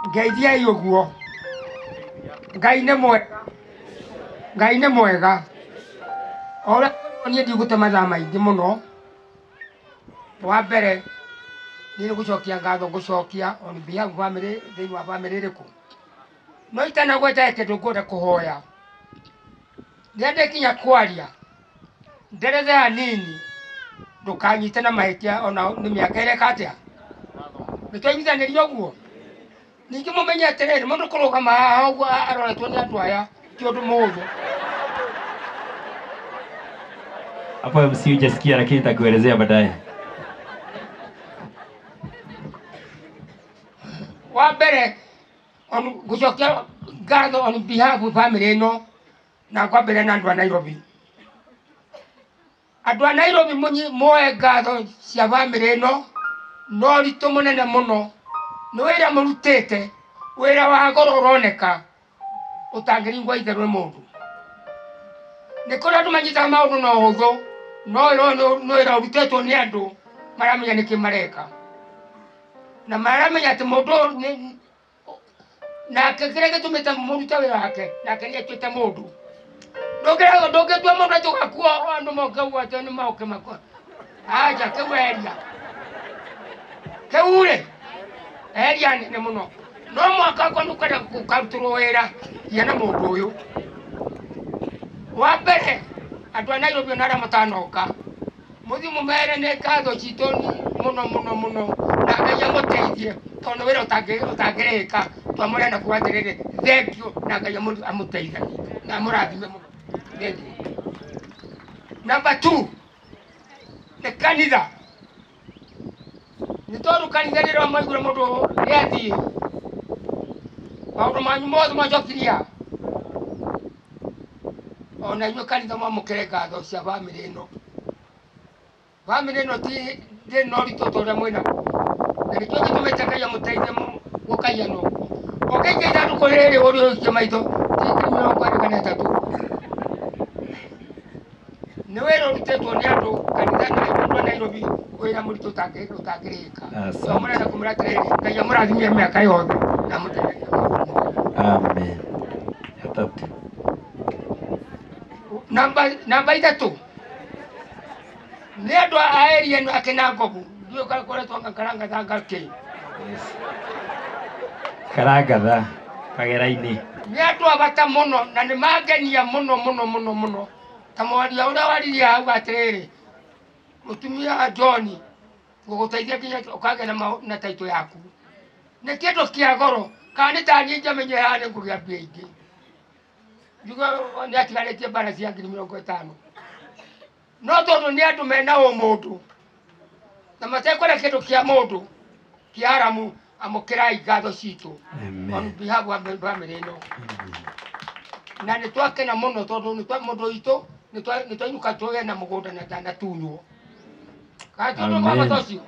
Ngeithiai ũguo. Ngai nĩ mwega. Ngai nĩ mwega. O ũrĩa niĩ ndigũte mathaa maingĩ mũno. Wa mbere niĩ nĩ gũcokia ngatho ngũcokia on behalf family thĩinĩ wa family ĩrĩkũ. No itanagweta he kĩndũ ngwenda kũhoya. Rĩrĩa ndĩkinya kwaria nderethe hanini ndũkanyite na mahĩtia ona nĩ mĩaka ĩreka atĩa. Nĩ twaiguithanĩria ũguo? Ningĩ mũmenye atĩrĩrĩ, mũndũ kũrũgama haha ũguo aroretwo nĩ andũ aya ti ũndũ mũhũthũ. Hapo MC hujasikia lakini nitakuelezea baadaye. Wa mbere on gũcokia ngatho on behalf of family ĩno na ngwambĩrĩria na andũ a Nairobi. Andũ a Nairobi muoe ngatho cia bamĩrĩ ĩno na ũritũ mũnene mũno nĩ wĩra mũrutĩte, wĩra wa goro ũroneka ũtangĩringwo itherũ nĩ mũndũ. Nĩ kũrĩ andũ manyitaga maũndũ na ũhũthũ no wĩra ũyũ nĩ wĩra ũrutĩtwo nĩ andũ maramenya nĩkĩ mareka na maramenya atĩ mũndũ ũyũ nake kĩrĩa gĩtũmĩte mũrute wĩra wake nake nĩ atuĩte mũndũ. Ndũngĩtua mũndũ atĩ ũgakua andũ moke ũguo atĩ nĩ moke makua. Aca kĩu eheria. Kĩu rĩ eheria nene mũno. No mwaka wakwa nĩ ũkwenda gũkarutĩrwo wĩra gĩa na mũndũ ũyũ. Wa mbere andũ a Nairobi ona arĩa matanoka Mũthiĩ mũmere nĩ ngatho citũ mũno mũno mũno na Ngai amũteithie tondũ nĩ wĩra ũtangĩrĩhĩka twamũrenda kuga atĩrĩrĩ thengiũ na Ngai amũteithanie na amũrathime mũno thengiũ. Number two nĩ kanitha nĩ tondũ kanitha rĩrĩa mwaiguire mũndũ nĩ athiĩ maũndũ manyu mothe mwacokirie ha? Ona inyuĩ kanitha mwamũkĩre ngatho cia bamĩrĩ ĩno. Bamĩrĩ ĩno ti ndĩrĩ na ũritũ ta ũrĩa mwĩ naguo. Na nĩkĩo gĩtũmĩte Ngai amũteithie gũkaiyana ũguo. Ũngĩikia ithandũkũ rĩrĩ ũrĩa ũikie maitho ti 23. Nĩ wĩra ũrutĩtwo nĩ andũ kanitha na andũ a Nairobi wĩra mũritũ ũtangĩrĩhĩka. Asante. So mũrenda kũmwĩra atĩrĩrĩ, Ngai amũrathimie mĩaka yothe na amũteithie. Amen. Gatatũ. Namba ithatũ nĩ andũ a area ĩno ya Kĩnangobu ndiũĩ kana koretwo anga karangathanga kĩ. Yes. Karangatha kagera-inĩ. Nĩ andũ a bata mũno na nĩ mangenia mũno mũno mũno mũno ta mwaria ũrĩa waririe hau atĩrĩrĩ mũtumia wa John ngũgũteithia nginya ũkagĩa na taitũ yaku nĩ kĩndũ kĩa goro kana nĩ ta niĩ ingĩamenyire haha nĩ ngũgĩa mbia ingĩ njuge nĩ atigarĩtie mbara cia 50,000 no tondũ nĩ andũ mena ũmũndũ na matekwenda kĩndũ kĩa mũndũ kĩa haramu amũkĩrai ngatho citũ Amen. on behalf wa bamĩrĩ ĩno na nĩ twakena mũno tondũ nĩ mũndũ witũ nĩ twainũka tũgĩe na mũgũnda na ndanatunywo kana ti ũndũ wa bata ũcio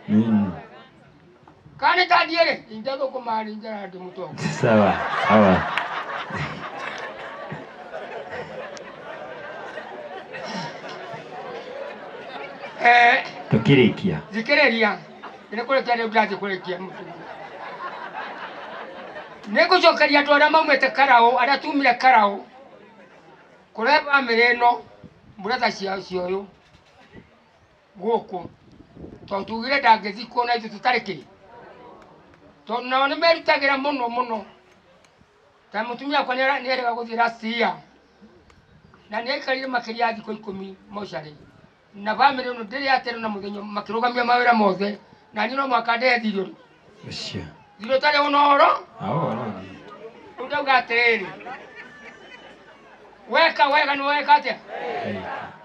Kana nĩ ndathiĩ rĩ indathũkũma rĩ njara ndĩ mũtongu. Sawa sawa. Tukĩrĩkia. Thikĩrĩria nĩ kũrĩkia rĩu ndathiĩ kũrĩkia mũtumia. Nĩ ngũcokeria andũ arĩa maumĩte Karaũ arĩa tumire Karaũ kũrehe bamĩrĩ ĩno mburatha cia ũyũ. Gũkũ tondũ tugire ndangĩthikwo na ithuĩ tũtarĩ kĩ tondũ nao nĩ merutagĩra mũno mũno ta mũtumia wakwa nĩ erĩga gũthiĩ last year na nĩ aikarire makĩria ya thikũ 10 mocarĩ na bamĩrĩ ĩno ndĩrĩ yatera na mũthenya makĩrũgamia mawĩra mothe na niĩ no mũhaka ndĩhe thirĩ ũrĩ Ũcio. Thirĩ ũtarĩ ũnoro Aoro. Rĩu ndauga atĩrĩrĩ weka wega nĩ weka atĩa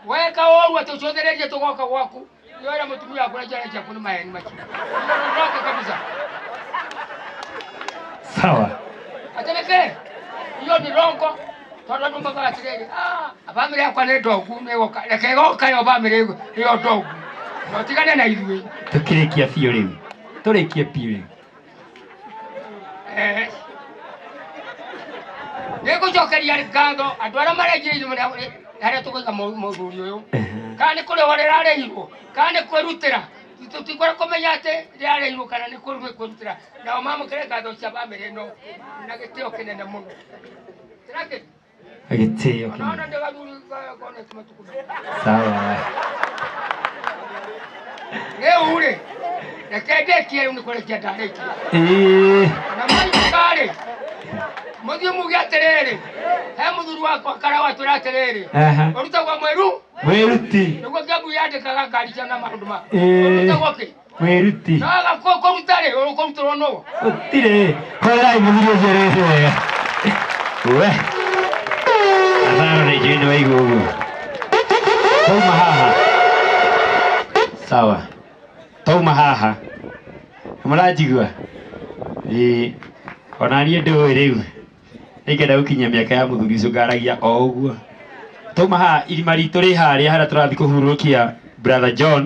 weka ũru atĩ ũcũthĩrĩrie tũgoka gwaku nĩwĩra mũtumia waku na ciana ciaku nĩ maheni macio ndoke kabisa. Sawa. Atĩ nĩkĩ iyo nĩ rongo tondũ andũ maugaga atĩrĩrĩ "Ah, bamĩrĩ yakwa nĩ ndongu nĩgoka reke ĩgoka yo bamĩrĩ ĩyo ndongu na ũtigane na ithuĩ. Tukĩrĩkia biũ rĩu. Tũrĩkie biũ rĩu. Nĩngũcokeria ngatho andũ arĩa marenjire harĩa tũkũiga mũthuri ũyũ kana nĩ kũrĩhwo rĩrarĩhirwo kana nĩ kwĩrutĩra. Tũtikwenda kũmenya atĩ rĩarĩirwo kana nĩ kwĩrutĩra. Nao mamũkĩre ngatho cia bamĩrĩ ĩno na gĩtĩo kĩnene mũno. Kĩrakĩ? Gĩtĩo Onaona kĩnene. ndĩ gathuri konete matukũ maya. Sawa. Rĩu rĩ, reke ndĩkie rĩu nĩ kũrĩkia ndarĩkia. Ĩĩ. Na mwainũka rĩ, mũthiĩ muge atĩrĩrĩ, he mũthuri wakwa karawa atwĩra atĩrĩrĩ, Aha. ũrutagwo mwĩru Wĩruti. nĩguo Kĩambu yandĩkaga ngari cia na maũndũ ma Ĩĩ. ũrutagwo kĩ? Wĩruti. No kũruta rĩ, ũkũrutĩrwo nũ? Gũtirĩ. Hũrĩrai mũthuri ũcio rĩngĩ wega. We. Atharo nĩ njũĩ nĩ waigua ũguo. Twauma haha. Sawa. Twauma haha. Mũranjigua? Ĩĩ. Ona niĩ ndũĩ rĩu. Nĩngenda gũkinyia mĩaka ya mũthuri ũcio ngaragia o ũguo. Twauma haha irima ritũ rĩ harĩa harĩa tũrathiĩ kũhurũkia brother John.